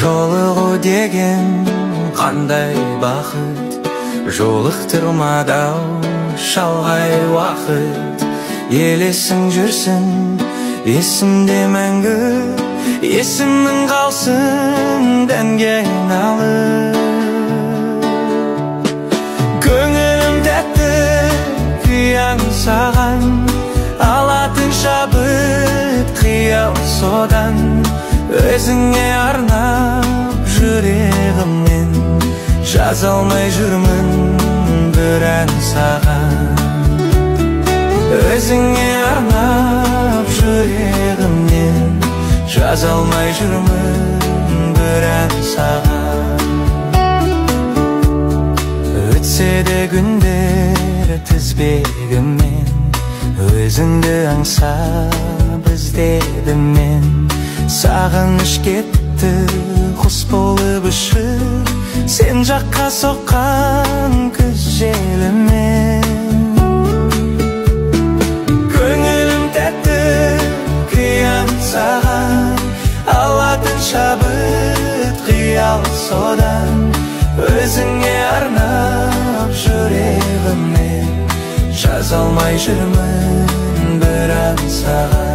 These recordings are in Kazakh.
Жолығу деген қандай бақыт, жолықтырмады-ау шалғай уақыт. Елесің жүрсін есімде мәңгі, есімің қалсын дәнге айналып. Көңілім тәтті күй аңсаған, алатын шабыт қиял содан. Өзіңе арнап жүрегімнен жаза алмай жүрмін бір ән саған. Өзіңе арнап жүрегімнен жаза алмай жүрмін бір ән саған. Өтсе де күндер тізбегімен, өзіңді аңсап іздедім мен. Сағыныш кетті құс болып ұшып, сен жаққа соққан күз желімен. Көңілім тәтті күй аңсаған, алатын шабыт қиял содан. Өзіңе арнап жүрегімнен жаза алмай жүрмін бір ән саған.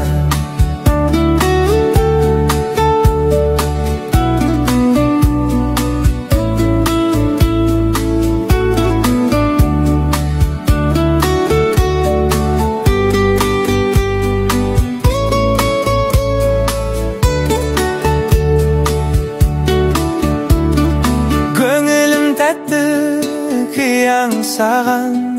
Күй аңсаған,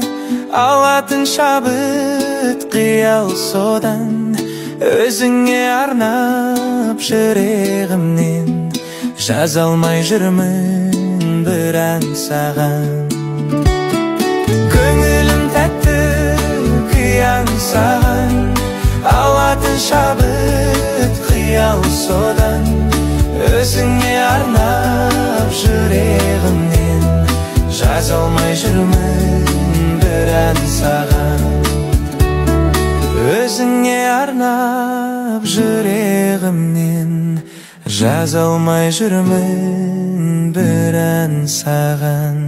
алатын шабыт қиял содан. Өзіңе арнап жүрегімнен жаза алмай жүрмін бір ән саған. Көңілім тәтті күй аңсаған, алатын шабыт қиял содан. Өзіңе арнап жүрегімнен жаза алмай жүрмін бір ән саған. Өзіңе арнап жүрегімнен жаза алмай жүрмін бір ән саған.